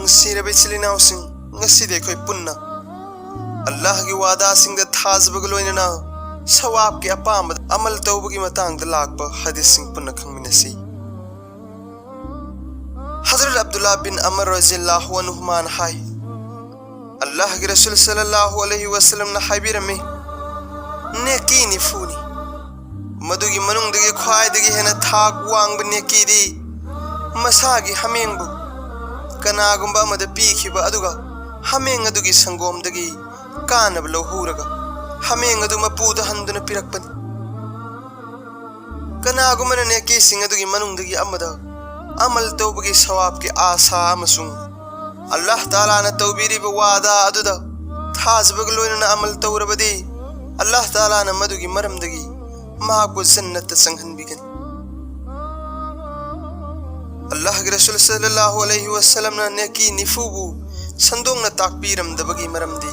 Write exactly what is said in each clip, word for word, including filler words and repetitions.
ꯅꯨꯡꯁꯤꯔꯕ ꯏꯆꯤꯜ ꯏꯅꯥꯎꯁꯤꯡ, ꯉꯁꯤꯗꯤ ꯑꯩꯈꯣꯏ ꯄꯨꯟꯅ ꯑꯜꯂꯥꯍꯒꯤ ꯋꯥꯗꯥꯁꯤꯡꯗ ꯊꯥꯖꯕꯒ ꯂꯣꯏꯅꯅ ꯁꯋꯥꯕꯀꯤ ꯑꯄꯥꯝꯕꯗ ꯑꯃꯜ ꯇꯧꯕꯒꯤ ꯃꯇꯥꯡꯗ ꯂꯥꯛꯄ ꯍꯗꯤꯁꯁꯤꯡ ꯄꯨꯟꯅ ꯈꯪꯃꯤꯟꯅꯁꯤ꯫ ꯍꯖꯔꯠ ꯑꯕꯗꯨꯜꯂꯥ ꯕꯤꯟ ꯑꯃꯔ ꯔꯖꯤꯌꯜꯂꯥꯍꯨ ꯑꯟꯍꯨꯃꯥꯅ ꯍꯥꯏ, ꯑꯜꯂꯥꯍꯒꯤ ꯔꯁꯨꯜ ꯁꯜꯂꯜꯂꯥꯍꯨ ꯑꯂꯩꯍꯤ ꯋꯥꯁꯜꯂꯝꯅ ꯍꯥꯏꯕꯤꯔꯝꯃꯤ, ꯅꯦꯀꯤ ꯅꯤꯐꯨꯅꯤ꯫ ꯃꯗꯨꯒꯤ ꯃꯅꯨꯡꯗꯒꯤ ꯈ꯭ꯋꯥꯏꯗꯒꯤ ꯍꯦꯟꯅ ꯊꯥꯛ ꯋꯥꯡꯕ ꯅꯦꯀꯤꯗꯤ ꯃꯁꯥꯒꯤ ꯍꯥꯃꯦꯡꯕꯨ ꯀꯅꯥꯒꯨꯝꯕ ꯑꯃꯗ ꯄꯤꯈꯤꯕ, ꯑꯗꯨꯒ ꯍꯥꯃꯦꯡ ꯑꯗꯨꯒꯤ ꯁꯪꯒꯣꯝꯗꯒꯤ ꯀꯥꯅꯕ ꯂꯧꯍꯧꯔꯒ ꯍꯥꯃꯦꯡ ꯑꯗꯨ ꯃꯄꯨꯗ ꯍꯟꯗꯨꯅ ꯄꯤꯔꯛꯄꯅꯤ꯫ ꯀꯅꯥꯒꯨꯝꯕꯅ ꯅꯦꯀꯤꯁꯤꯡ ꯑꯗꯨꯒꯤ ꯃꯅꯨꯡꯗꯒꯤ ꯑꯃꯗ ꯑꯃꯜ ꯇꯧꯕꯒꯤ ꯁꯋꯥꯕꯀꯤ ꯑꯥꯁꯥ ꯑꯃꯁꯨꯡ ꯑꯜꯂꯥꯍ ꯇꯥꯂꯥꯅ ꯇꯧꯕꯤꯔꯤꯕ ꯋꯥꯗꯥ ꯑꯗꯨꯗ ꯊꯥꯖꯕꯒ ꯂꯣꯏꯅꯅ ꯑꯃꯜ ꯇꯧꯔꯕꯗꯤ, ꯑꯜꯂꯥꯍ ꯇꯥꯂꯥꯅ ꯃꯗꯨꯒꯤ ꯃꯔꯝꯗꯒꯤ ꯃꯍꯥꯛꯄꯨ ꯖꯟꯅꯠꯇ ꯆꯪꯍꯟꯕꯤꯒꯅꯤ꯫ ꯑꯜꯂꯥꯍꯒꯤ ꯔꯁꯨꯜ ꯁꯜꯂꯜꯂꯥꯍꯨ ꯑꯂꯩꯍꯤ ꯋꯥꯁꯜꯂꯝꯅ ꯅꯦꯀꯤ ꯅꯤꯐꯨꯕꯨ ꯁꯟꯗꯣꯛꯅ ꯇꯥꯛꯄꯤꯔꯝꯗꯕꯒꯤ ꯃꯔꯝꯗꯤ,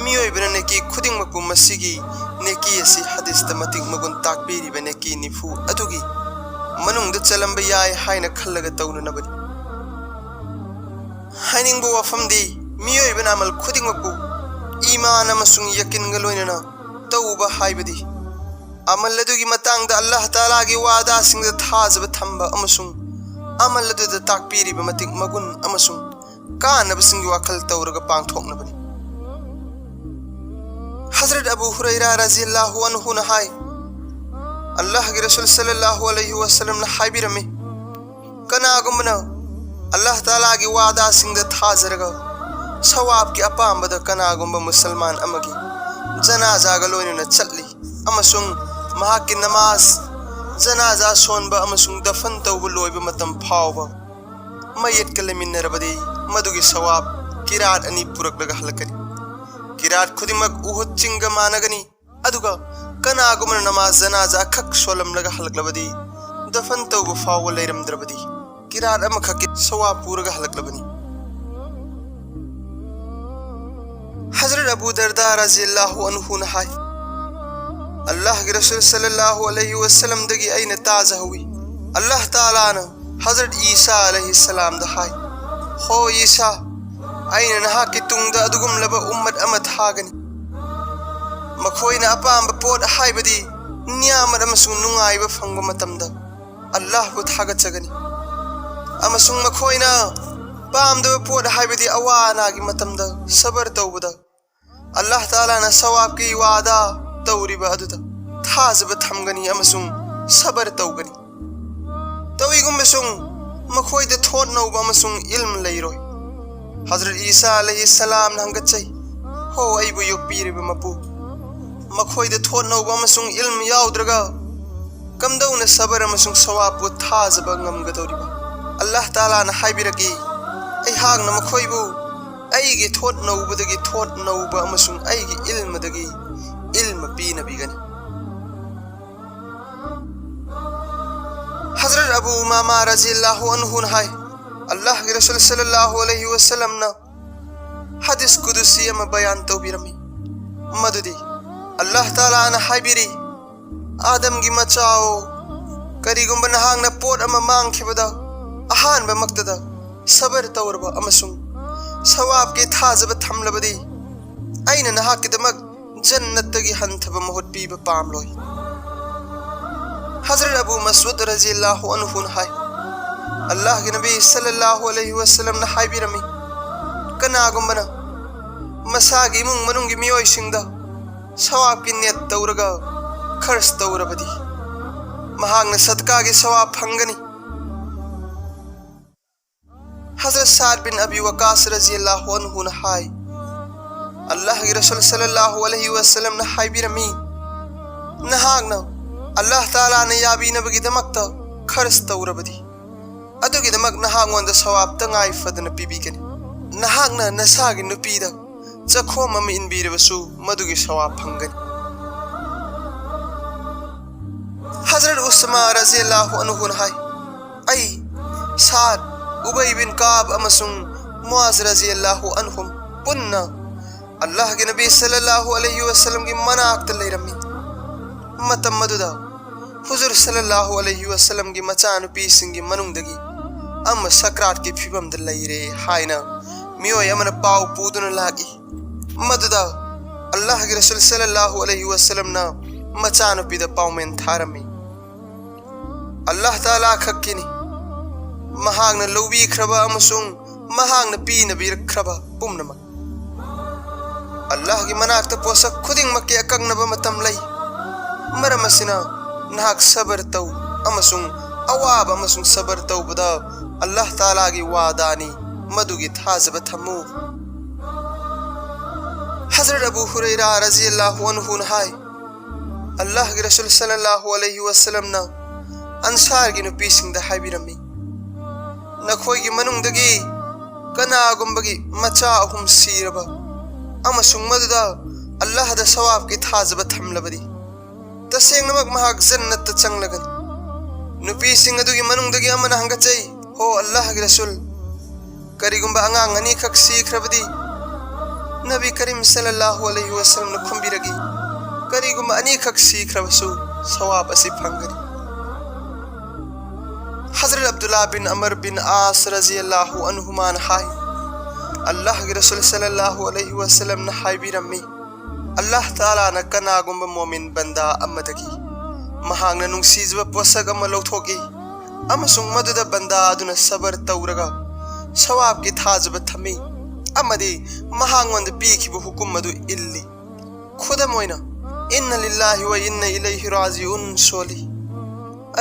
ꯃꯤꯑꯣꯏꯕꯅ ꯅꯦꯀꯤ ꯈꯨꯗꯤꯡꯃꯛꯄꯨ ꯃꯁꯤꯒꯤ ꯅꯦꯀꯤ ꯑꯁꯤ ꯍꯗꯤꯁꯇ ꯃꯇꯤꯛ ꯃꯒꯨꯟ ꯇꯥꯛꯄꯤꯔꯤꯕ ꯅꯦꯀꯤ ꯅꯤꯐꯨ ꯑꯗꯨꯒꯤ ꯃꯅꯨꯡꯗ ꯆꯜꯂꯝꯕ ꯌꯥꯏ ꯍꯥꯏꯅ ꯈꯜꯂꯒ ꯇꯧꯅꯅꯕꯅꯤ꯫ ꯍꯥꯏꯅꯤꯡꯕ ꯋꯥꯐꯝꯗꯤ, ꯃꯤꯑꯣꯏꯕꯅ ꯑꯃꯜ ꯈꯨꯗꯤꯡꯃꯛꯄꯨ ꯏꯃꯥꯟ ꯑꯃꯁꯨꯡ ꯌꯀꯤꯟꯒ ꯂꯣꯏꯅꯅ ꯇꯧꯕ ꯍꯥꯏꯕꯗꯤ, ꯑꯃꯜ ꯑꯗꯨꯒꯤ ꯃꯇꯥꯡꯗ ꯑꯜꯂꯥꯍ ꯇꯥꯂꯥꯒꯤ ꯋꯥꯗꯥꯁꯤꯡꯗ ꯊꯥꯖꯕ ꯊꯝꯕ ꯑꯃꯁꯨꯡ ꯑꯃꯜ ꯑꯗꯨꯗ ꯇꯥꯛꯄꯤꯔꯤꯕ ꯃꯇꯤꯛ ꯃꯒꯨꯟ ꯑꯃꯁꯨꯡ ꯀꯥꯟꯅꯕꯁꯤꯡꯒꯤ ꯋꯥꯈꯜ ꯇꯧꯔꯒ ꯄꯥꯡꯊꯣꯛꯅꯕꯅꯤ꯫ ꯍꯖꯔꯠ ꯑꯕꯨ ꯍꯨꯔꯩꯔꯥ ꯔꯖꯤꯌꯜꯂꯥꯍꯨ ꯑꯟꯍꯨꯅ ꯍꯥꯏ, ꯑꯜꯂꯥꯍꯒꯤ ꯔꯁꯨꯜ ꯁꯜꯂꯜꯂꯥꯍꯨ ꯑꯂꯩꯍꯤ ꯋꯥꯁꯜꯂꯝꯅ ꯍꯥꯏꯕꯤꯔꯝꯃꯤ, ꯀꯅꯥꯒꯨꯝꯕꯅ ꯑꯜꯂꯥꯍ ꯇꯥꯂꯥꯒꯤ ꯋꯥꯗꯥꯁꯤꯡꯗ ꯊꯥꯖꯔꯒ ꯁꯋꯥꯕꯀꯤ ꯑꯄꯥꯝꯕꯗ ꯀꯅꯥꯒꯨꯝꯕ ꯃꯨꯁꯜꯃꯥꯟ ꯑꯃꯒꯤ ꯖꯅꯥꯖꯥꯒ ꯂꯣꯏꯅꯅ ꯆꯠꯂꯤ ꯑꯃꯁꯨꯡ ꯃꯍꯥꯛꯀꯤ ꯅꯃꯥꯖ, ꯖꯅꯥꯖꯥ ꯁꯣꯟꯕ ꯑꯃꯁꯨꯡ ꯗꯐꯟ ꯇꯧꯕ ꯂꯣꯏꯕ ꯃꯇꯝ ꯐꯥꯎꯕ ꯃꯌꯦꯠꯀ ꯂꯩꯃꯤꯟꯅꯔꯕꯗꯤ, ꯃꯗꯨꯒꯤ ꯁꯋꯥꯕ ꯀꯤꯔꯥꯠ ꯑꯅꯤ ꯄꯨꯔꯛꯂꯒ ꯍꯜꯂꯛꯀꯅꯤ꯫ ꯀꯤꯔꯥꯠ ꯈꯨꯗꯤꯡꯃꯛ ꯎꯍꯨꯗ ꯆꯤꯡꯒ ꯃꯥꯟꯅꯒꯅꯤ꯫ ꯑꯗꯨꯒ ꯀꯅꯥꯒꯨꯝꯕꯅ ꯅꯃꯥꯖ ꯖꯅꯥꯖꯥ ꯈꯛ ꯁꯣꯜꯂꯝꯂꯒ ꯍꯜꯂꯛꯂꯕꯗꯤ, ꯗꯐꯟ ꯇꯧꯕ ꯐꯥꯎꯕ ꯂꯩꯔꯝꯗ꯭ꯔꯕꯗꯤ, ꯀꯤꯔꯥꯠ ꯑꯃꯈꯛꯀꯤ ꯁꯋꯥꯕ ꯄꯨꯔꯒ ꯍꯜꯂꯛꯂꯕꯅꯤ꯫ ꯍꯖꯔꯠ ꯑꯕꯨ ꯗꯔꯗꯥ ꯔꯖꯤꯌꯜꯂꯥꯍꯨ ꯑꯟꯍꯨꯅ ꯍꯥꯏ, ꯑꯜꯂꯥꯍꯒꯤ ꯔꯁꯨꯜ ꯁꯜꯂꯜꯂꯥꯍꯨ ꯑꯂꯩꯍꯤ ꯋꯥꯁꯜꯂꯝꯗꯒꯤ ꯑꯩꯅ ꯇꯥꯖꯍꯧꯏ, ꯑꯜꯂꯥꯍ ꯇꯥꯂꯥꯅ ꯍꯖꯔꯠ ꯏꯁꯥ ꯑꯂꯩꯍꯤ ꯁꯂꯥꯝꯗ ꯍꯥꯏ, ꯍꯣ ꯏꯁꯥ, ꯑꯩꯅ ꯅꯍꯥꯛꯀꯤ ꯇꯨꯡꯗ ꯑꯗꯨꯒꯨꯝꯂꯕ ꯎꯝꯃꯠ ꯑꯃ ꯊꯥꯒꯅꯤ꯫ ꯃꯈꯣꯏꯅ ꯑꯄꯥꯝꯕ ꯄꯣꯠ, ꯍꯥꯏꯕꯗꯤ ꯅꯤꯌꯥꯃꯠ ꯑꯃꯁꯨꯡ ꯅꯨꯡꯉꯥꯏꯕ ꯐꯪꯕ ꯃꯇꯝꯗ ꯑꯜꯂꯥꯍꯕꯨ ꯊꯥꯒꯠꯆꯒꯅꯤ, ꯑꯃꯁꯨꯡ ꯃꯈꯣꯏꯅ ꯄꯥꯝꯗꯕ ꯄꯣꯠ, ꯍꯥꯏꯕꯗꯤ ꯑꯋꯥ ꯑꯅꯥꯒꯤ ꯃꯇꯝꯗ ꯁꯕꯔ ꯇꯧꯕꯗ ꯑꯜꯂꯥꯍ ꯇꯥꯂꯥꯅ ꯁꯋꯥꯕꯀꯤ ꯋꯥꯗꯥ ꯇꯧꯔꯤꯕ ꯑꯗꯨꯗ ꯊꯥꯖꯕ ꯊꯝꯒꯅꯤ ꯑꯃꯁꯨꯡ ꯁꯕꯔ ꯇꯧꯒꯅꯤ꯫ ꯇꯧꯏꯒꯨꯝꯕꯁꯨꯡ ꯃꯈꯣꯏꯗ ꯊꯣꯠꯅꯧꯕ ꯑꯃꯁꯨꯡ ꯏꯜꯝ ꯂꯩꯔꯣꯏ꯫ ꯍꯖꯔꯠ ꯏꯁꯥ ꯑꯂꯩꯍꯤ ꯁꯂꯥꯝꯅ ꯍꯪꯒꯠꯆꯩ, "ꯍꯣ ꯑꯩꯕꯨ ꯌꯣꯛꯄꯤꯔꯤꯕ ꯃꯄꯨ, ꯃꯈꯣꯏꯗ ꯊꯣꯠꯅꯧꯕ ꯑꯃꯁꯨꯡ ꯏꯜꯝ ꯌꯥꯎꯗ꯭ꯔꯒ ꯀꯝꯗꯧꯅ ꯁꯕꯔ ꯑꯃꯁꯨꯡ ꯁꯋꯥꯕꯄꯨ ꯊꯥꯖꯕ ꯉꯝꯒꯗꯧꯔꯤꯕ?" ꯑꯜꯂꯥꯍ ꯇꯥꯂꯥꯅ ꯍꯥꯏꯕꯤꯔꯛꯏ, "ꯑꯩꯍꯥꯛꯅ ꯃꯈꯣꯏꯕꯨ ꯑꯩꯒꯤ ꯊꯣꯠꯅꯧꯕꯗꯒꯤ ꯊꯣꯠꯅꯧꯕ ꯑꯃꯁꯨꯡ ꯑꯩꯒꯤ ꯏꯜꯃꯗꯒꯤ ꯏꯜꯃ ꯄꯤꯅꯕꯤꯒꯅꯤ꯫" ꯍꯖꯔꯠ ꯑꯕꯨ ꯎꯃꯥꯃꯥ ꯔꯖꯤꯌꯜꯂꯥꯍꯨ ꯑꯟꯍꯨꯅ ꯍꯥꯏ, ꯑꯜꯂꯥꯍꯒꯤ ꯔꯁꯨꯜ ꯁꯜꯂꯜꯂꯥꯍꯨ ꯑꯂꯩꯍꯤ ꯋꯁꯜꯂꯝꯅ ꯍꯗꯤꯁ ꯀꯨꯗꯨꯁꯤ ꯑꯃ ꯕꯌꯥꯟ ꯇꯧꯕꯤꯔꯝꯃꯤ, ꯃꯗꯨꯗꯤ ꯑꯜꯂꯥꯍ ꯇꯥꯂꯥꯅ ꯍꯥꯏꯕꯤꯔꯤ, "ꯑꯥꯗꯝꯒꯤ ꯃꯆꯥꯑꯣ, ꯀꯔꯤꯒꯨꯝꯕ ꯅꯍꯥꯛꯅ ꯄꯣꯠ ꯑꯃ ꯃꯥꯡꯈꯤꯕꯗ ꯑꯍꯥꯟꯕꯃꯛꯇꯗ ꯁꯕꯔ ꯇꯧꯔꯕ ꯑꯃꯁꯨꯡ ꯁꯋꯥꯕꯀꯤ ꯊꯥꯖꯕ ꯊꯝꯂꯕꯗꯤ, ꯑꯩꯅ ꯅꯍꯥꯛꯀꯤꯗꯃꯛ ꯖꯟꯅꯠꯇꯒꯤ ꯍꯟꯊꯕ ꯃꯍꯨꯠ ꯄꯤꯕ ꯄꯥꯝꯂꯣꯏ꯫" ꯍꯖꯔꯠ ꯑꯕꯨ ꯃꯁꯎꯗ ꯔꯖꯤꯌꯜꯂꯥꯍꯨ ꯑꯟꯍꯨꯅ ꯍꯥꯏ, ꯑꯜꯂꯥꯍꯒꯤ ꯅꯕꯤ ꯁꯜꯂꯜꯂꯥꯍꯨ ꯑꯂꯩꯍꯤ ꯋꯁꯜꯂꯝꯅ ꯍꯥꯏꯕꯤꯔꯝꯃꯤ, "ꯀꯅꯥꯒꯨꯝꯕꯅ ꯃꯁꯥꯒꯤ ꯏꯃꯨꯡ ꯃꯅꯨꯡꯒꯤ ꯃꯤꯑꯣꯏꯁꯤꯡꯗ ꯁꯋꯥꯕꯀꯤ ꯅꯦꯠ ꯇꯧꯔꯒ ꯈꯔꯆ ꯇꯧꯔꯕꯗꯤ, ꯃꯍꯥꯛꯅ ꯁꯗꯀꯥꯒꯤ ꯁꯋꯥꯕ ꯐꯪꯒꯅꯤ꯫" ꯍꯖꯔꯠ ꯁꯥꯗ ꯕꯤꯟ ꯑꯕꯤ ꯋꯀꯥꯁ ꯔꯖꯤꯌꯜꯂꯥꯍꯨ ꯑꯟꯍꯨꯅ ꯍꯥꯏ, ꯑꯜꯂꯥꯍꯒꯤ ꯔꯁꯨꯜ ꯁꯜꯂꯜꯂꯥꯍꯨ ꯑꯂꯩꯍꯤ ꯋꯁꯜꯂꯝꯅ ꯍꯥꯏꯕꯤꯔꯝꯃꯤ, "ꯅꯍꯥꯛꯅ ꯑꯜꯂꯥꯍ ꯇꯥꯂꯥꯅ ꯌꯥꯕꯤꯅꯕꯒꯤꯗꯃꯛꯇ ꯈꯔꯆ ꯇꯧꯔꯕꯗꯤ, ꯑꯗꯨꯒꯤꯗꯃꯛ ꯅꯍꯥꯛꯉꯣꯟꯗ ꯁꯋꯥꯕ ꯇꯉꯥꯏ ꯐꯗꯅ ꯄꯤꯕꯤꯒꯅꯤ꯫ ꯅꯍꯥꯛꯅ ꯅꯁꯥꯒꯤ ꯅꯨꯄꯤꯗ ꯆꯈꯣꯝ ꯑꯃ ꯏꯟꯕꯤꯔꯕꯁꯨ ꯃꯗꯨꯒꯤ ꯁꯋꯥꯕ ꯐꯪꯒꯅꯤ꯫" ꯍꯖꯔꯠ ꯎꯁꯃꯥ ꯔꯖꯤꯌꯜꯂꯥꯍꯨ ꯑꯟꯍꯨꯅ ꯍꯥꯏ, ꯑꯩ, ꯁꯥꯗ, ꯎꯕꯩ ꯕꯤꯟ ꯀꯥꯕ ꯑꯃꯁꯨꯡ ꯃꯨꯑꯥꯖ ꯔꯖꯤꯌꯜꯂꯥꯍꯨ ꯑꯟꯍꯨꯝ ꯄꯨꯟꯅ ꯑꯜꯂꯥꯍꯒꯤ ꯅꯕꯤ ꯁꯜꯂꯜꯂꯥꯍꯨ ꯑꯂꯩꯍꯤ ꯋꯁꯜꯂꯝꯒꯤ ꯃꯅꯥꯛꯇ ꯂꯩꯔꯝꯃꯤ꯫ ꯃꯇꯝ ꯑꯗꯨꯗ ꯍꯨꯖꯨꯔ ꯁꯜꯂꯜꯂꯥꯍꯨ ꯑꯂꯩꯍꯤ ꯋꯁꯜꯂꯝꯒꯤ ꯃꯆꯥꯅꯨꯄꯤꯁꯤꯡꯒꯤ ꯃꯅꯨꯡꯗꯒꯤ ꯑꯃ ꯁꯀ꯭ꯔꯥꯠꯀꯤ ꯐꯤꯕꯝꯗ ꯂꯩꯔꯦ ꯍꯥꯏꯅ ꯃꯤꯑꯣꯏ ꯑꯃꯅ ꯄꯥꯎ ꯄꯨꯗꯨꯅ ꯂꯥꯛꯏ꯫ ꯃꯗꯨꯗ ꯑꯜꯂꯥꯍꯒꯤ ꯔꯁꯨꯜ ꯁꯜꯂꯜꯂꯥꯍꯨ ꯑꯂꯩꯍꯤ ꯋꯥꯁꯂꯝꯅ ꯃꯆꯥꯅꯨꯄꯤꯗ ꯄꯥꯎꯃꯦꯟ ꯊꯥꯔꯝꯃꯤ꯫ ꯑꯜꯂꯥꯍ ꯇꯥꯂꯥ ꯈꯛꯀꯤꯅꯤ ꯃꯍꯥꯛꯅ ꯂꯧꯕꯤꯈ꯭ꯔꯕ ꯑꯃꯁꯨꯡ ꯃꯍꯥꯛꯅ ꯄꯤꯅꯕꯤꯔꯛꯈ꯭ꯔꯕ ꯄꯨꯝꯅꯃꯛ꯫ ꯑꯜꯂꯥꯍꯒꯤ ꯃꯅꯥꯛꯇ ꯄꯣꯠꯁꯛ ꯈꯨꯗꯤꯡꯃꯛꯀꯤ ꯑꯀꯛꯅꯕ ꯃꯇꯝ ꯂꯩ꯫ ꯃꯔꯝ ꯑꯁꯤꯅ ꯅꯍꯥꯛ ꯁꯕꯔ ꯇꯧ ꯑꯃꯁꯨꯡ ꯑꯋꯥꯕ ꯑꯃꯁꯨꯡ ꯁꯕꯔ ꯇꯧꯕꯗ ꯑꯜꯂꯥꯍ ꯇꯥꯂꯥꯒꯤ ꯋꯥꯗꯥꯅꯤ, ꯃꯗꯨꯒꯤ ꯊꯥꯖꯕ ꯊꯝꯃꯨ꯫ ꯍꯖꯔꯠ ꯑꯕꯨ ꯍꯨꯔꯩꯔꯥ ꯔꯖꯤꯌꯜꯂꯥꯍꯨ ꯑꯟꯍꯨꯅ ꯍꯥꯏ, ꯑꯜꯂꯥꯍꯒꯤ ꯔꯁꯨꯜ ꯁꯜꯂꯜꯂꯥꯍꯨ ꯑꯂꯩꯍꯤ ꯋꯥꯁꯂꯝꯅ ꯑꯟꯁꯥꯔꯒꯤ ꯅꯨꯄꯤꯁꯤꯡꯗ ꯍꯥꯏꯕꯤꯔꯝꯃꯤ, "ꯅꯈꯣꯏꯒꯤ ꯃꯅꯨꯡꯗꯒꯤ ꯀꯅꯥꯒꯨꯝꯕꯒꯤ ꯃꯆꯥ ꯑꯍꯨꯝ ꯁꯤꯔꯕ ꯑꯃꯁꯨꯡ ꯃꯗꯨꯗ ꯑꯜꯂꯥꯍꯗ ꯁꯋꯥꯕꯀꯤ ꯊꯥꯖꯕ ꯊꯝꯂꯕꯗꯤ, ꯇꯁꯦꯡꯅꯃꯛ ꯃꯍꯥꯛ ꯖꯟꯅꯠꯇ ꯆꯪꯂꯒꯅꯤ꯫" ꯅꯨꯄꯤꯁꯤꯡ ꯑꯗꯨꯒꯤ ꯃꯅꯨꯡꯗꯒꯤ ꯑꯃꯅ ꯍꯪꯒꯠꯆꯩ, "ꯍꯣ ꯑꯜꯂꯥꯍꯒꯤ ꯔꯁꯨꯜ, ꯀꯔꯤꯒꯨꯝꯕ ꯑꯉꯥꯡ ꯑꯅꯤꯈꯛ ꯁꯤꯈ꯭ꯔꯕꯗꯤ?" ꯅꯕꯤ ꯀꯔꯤꯝ ꯁꯜꯂꯜꯂꯥꯍꯨ ꯑꯂꯩꯍꯤ ꯋꯥꯁꯂꯝꯅ ꯈꯨꯝꯕꯤꯔꯛꯏ, "ꯀꯔꯤꯒꯨꯝꯕ ꯑꯅꯤꯈꯛ ꯁꯤꯈ꯭ꯔꯕꯁꯨ ꯁꯋꯥꯕ ꯑꯁꯤ ꯐꯪꯒꯅꯤ꯫" ꯍꯖꯔꯠ ꯑꯕꯗꯨꯜꯂꯥ ꯕꯤꯟ ꯑꯃꯔ ꯕꯤꯟ ꯑꯥꯁ ꯔꯖꯤꯌꯜꯂꯥꯍꯨ ꯑꯟꯍꯨꯃꯥꯅ ꯍꯥꯏ, ꯑꯜꯂꯥꯍꯒꯤ ꯔꯁꯨꯜ ꯁꯜꯂꯜꯂꯥꯍꯨ ꯑꯂꯩꯍꯤ ꯋꯥꯁꯂꯝꯅ ꯍꯥꯏꯕꯤꯔꯝꯃꯤ, ꯑꯜꯂꯥꯍ ꯇꯥꯂꯥꯅ ꯀꯅꯥꯒꯨꯝꯕ ꯃꯣꯃꯤꯟ ꯕꯟꯗꯥ ꯑꯃꯗꯒꯤ ꯃꯍꯥꯛꯅ ꯅꯨꯡꯁꯤꯖꯕ ꯄꯣꯠꯁꯛ ꯑꯃ ꯂꯧꯊꯣꯛꯏ ꯑꯃꯁꯨꯡ ꯃꯗꯨꯗ ꯕꯟꯗꯥ ꯑꯗꯨꯅ ꯁꯕꯔ ꯇꯧꯔꯒ ꯁꯋꯥꯕꯀꯤ ꯊꯥꯖꯕ ꯊꯝꯃꯤ ꯑꯃꯗꯤ ꯃꯍꯥꯛꯉꯣꯟꯗ ꯄꯤꯈꯤꯕ ꯍꯨꯀꯨꯝ ꯑꯗꯨ ꯏꯜꯂꯤ꯫ ꯈꯨꯗꯝ ꯑꯣꯏꯅ, "ꯏꯟꯅ ꯂꯤꯜꯂꯥꯍꯤ ꯋꯥ ꯏꯟꯅ ꯏꯂꯩꯍꯤ ꯔꯥꯖꯤꯎꯟ" ꯁꯣꯜꯂꯤ꯫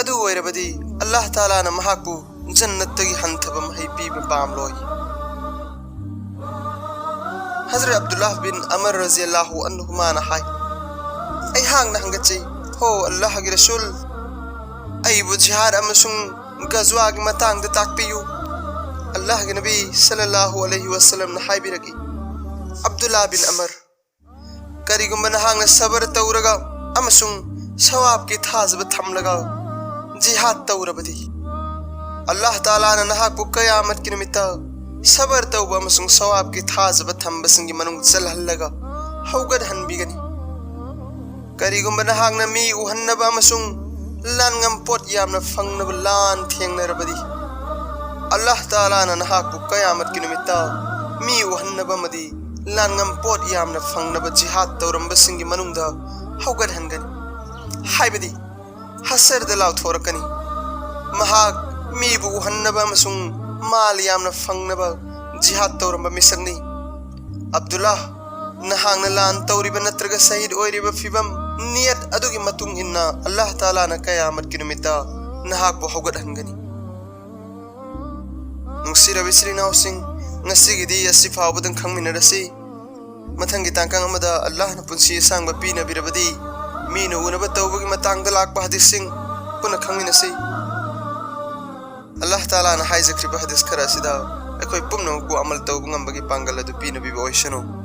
ꯑꯗꯨ ꯑꯣꯏꯔꯕꯗꯤ ꯑꯜꯂꯥꯍ ꯇꯥꯂꯥꯅ ꯃꯍꯥꯛꯄꯨ ꯖꯟꯅꯠꯇꯒꯤ ꯍꯟꯊꯕ ꯃꯍꯩ ꯄꯤꯕ ꯄꯥꯝꯂꯣꯏ꯫ ꯍꯖꯔꯠ ꯑꯕꯗꯨꯜꯂꯥꯍ ꯕꯤꯟ ꯑꯃꯔ ꯔꯖꯤꯌꯜꯂꯥꯍꯨ ꯑꯟꯍꯨꯃꯥꯅ ꯍꯥꯏ, ꯑꯩꯍꯥꯛꯅ ꯍꯪꯒꯠꯆꯩ, "ꯍꯣ ꯑꯜꯂꯥꯍꯒꯤ ꯔꯁꯨꯜ, ꯑꯩꯕꯨ ꯖꯤꯍꯥꯗ ꯑꯃꯁꯨꯡ ꯒꯖꯋꯥꯒꯤ ꯃꯇꯥꯡꯗ ꯇꯥꯛꯄꯤꯌꯨ꯫" ꯑꯜꯂꯥꯍꯒꯤ ꯅꯕꯤ ꯁꯜꯂꯜꯂꯥꯍꯨ ꯑꯂꯩꯍꯤ ꯋꯥꯁꯂꯝꯅ ꯍꯥꯏꯕꯤꯔꯛꯏ, "ꯑꯕꯗꯨꯜꯂꯥ ꯕꯤꯟ ꯑꯃꯔ, ꯀꯔꯤꯒꯨꯝꯕ ꯅꯍꯥꯛꯅ ꯁꯕꯔ ꯇꯧꯔꯒ ꯑꯃꯁꯨꯡ ꯁꯋꯥꯕꯀꯤ ꯊꯥꯖꯕ ꯊꯝꯂꯒ ꯖꯤꯍꯥꯗ ꯇꯧꯔꯕꯗꯤ, ꯑꯜꯂꯥꯍ ꯇꯥꯂꯥꯅ ꯅꯍꯥꯛꯄꯨ ꯀꯌꯥꯃꯠꯀꯤ ꯅꯨꯃꯤꯠꯇ ꯁꯕꯔ ꯇꯧꯕ ꯑꯃꯁꯨꯡ ꯁꯋꯥꯕꯀꯤ ꯊꯥꯖꯕ ꯊꯝꯕꯁꯤꯡꯒꯤ ꯃꯅꯨꯡ ꯆꯜꯍꯜꯂꯒ ꯍꯧꯒꯠꯍꯟꯕꯤꯒꯅꯤ꯫ ꯀꯔꯤꯒꯨꯝꯕ ꯅꯍꯥꯛꯅ ꯃꯤ ꯎꯍꯟꯅꯕ ꯑꯃꯁꯨꯡ ꯂꯥꯟꯉꯝ ꯄꯣꯠ ꯌꯥꯝꯅ ꯐꯪꯅꯕ ꯂꯥꯟ ꯊꯦꯡꯅꯔꯕꯗꯤ, ꯑꯜꯂꯥꯍ ꯇꯥꯂꯥꯅ ꯅꯍꯥꯛꯄꯨ ꯀꯌꯥꯃꯠꯀꯤ ꯅꯨꯃꯤꯠꯇ ꯃꯤ ꯎꯍꯟꯅꯕ ꯑꯃꯗꯤ ꯂꯥꯟꯉꯝ ꯄꯣꯠ ꯌꯥꯝꯅ ꯐꯪꯅꯕ ꯖꯤꯍꯥꯗ ꯇꯧꯔꯝꯕꯁꯤꯡꯒꯤ ꯃꯅꯨꯡꯗ ꯍꯧꯒꯠꯍꯟꯒꯅꯤ꯫ ꯍꯥꯏꯕꯗꯤ ꯍꯁꯔꯗ ꯂꯥꯎꯊꯣꯔꯛꯀꯅꯤ꯫ ꯃꯍꯥꯛ ꯃꯤꯕꯨ ꯎꯍꯟꯅꯕ ꯑꯃꯁꯨꯡ ꯃꯥꯜ ꯌꯥꯝꯅ ꯐꯪꯅꯕ ꯖꯤꯍꯥꯗ ꯇꯧꯔꯝꯕ ꯃꯤꯁꯛꯅꯤ꯫ ꯑꯕꯗꯨꯜꯂꯥꯍ, ꯅꯍꯥꯛꯅ ꯂꯥꯟ ꯇꯧꯔꯤꯕ ꯅꯠꯇ꯭ꯔꯒ ꯁꯍꯤꯗ ꯑꯣꯏꯔꯤꯕ ꯐꯤꯕꯝ ꯅꯤꯌꯠ ꯑꯗꯨꯒꯤ ꯃꯇꯨꯡ ꯏꯟꯅ ꯑꯜꯂꯥꯍ ꯇꯥꯂꯥꯅ ꯀꯌꯥꯃꯠꯀꯤ ꯅꯨꯃꯤꯠꯇ ꯅꯍꯥꯛꯄꯨ ꯍꯧꯒꯠꯍꯟꯒꯅꯤ꯫ ꯅꯨꯡꯁꯤꯔꯕ ꯏꯆꯤꯜ ꯏꯅꯥꯎꯁꯤꯡ, ꯉꯁꯤꯒꯤꯗꯤ ꯑꯁꯤ ꯐꯥꯎꯕꯗꯪ ꯈꯪꯃꯤꯟꯅꯔꯁꯤ꯫ ꯃꯊꯪꯒꯤ ꯇꯥꯡꯀꯛ ꯑꯃꯗ ꯑꯜꯂꯥꯍꯅ ꯄꯨꯟꯁꯤ ꯑꯁꯥꯡꯕ ꯄꯤꯅꯕꯤꯔꯕꯗꯤ, ꯃꯤꯅ ꯎꯅꯕ ꯇꯧꯕꯒꯤ ꯃꯇꯥꯡꯗ ꯂꯥꯛꯄ ꯍꯗꯤꯁꯁꯤꯡ ꯄꯨꯟꯅ ꯈꯪꯃꯤꯟꯅꯁꯤ꯫ ꯑꯜꯂꯥꯍ ꯇꯥꯂꯥꯅ ꯍꯥꯏꯖꯈ꯭ꯔꯤꯕ ꯍꯗꯤꯁ ꯈꯔ ꯑꯁꯤꯗ ꯑꯩꯈꯣꯏ ꯄꯨꯝꯅꯃꯛꯄꯨ ꯑꯃꯜ ꯇꯧꯕ ꯉꯝꯕꯒꯤ ꯄꯥꯡꯒꯜ ꯑꯗꯨ ꯄꯤꯅꯕꯤꯕ ꯑꯣꯏꯁꯅꯨ꯫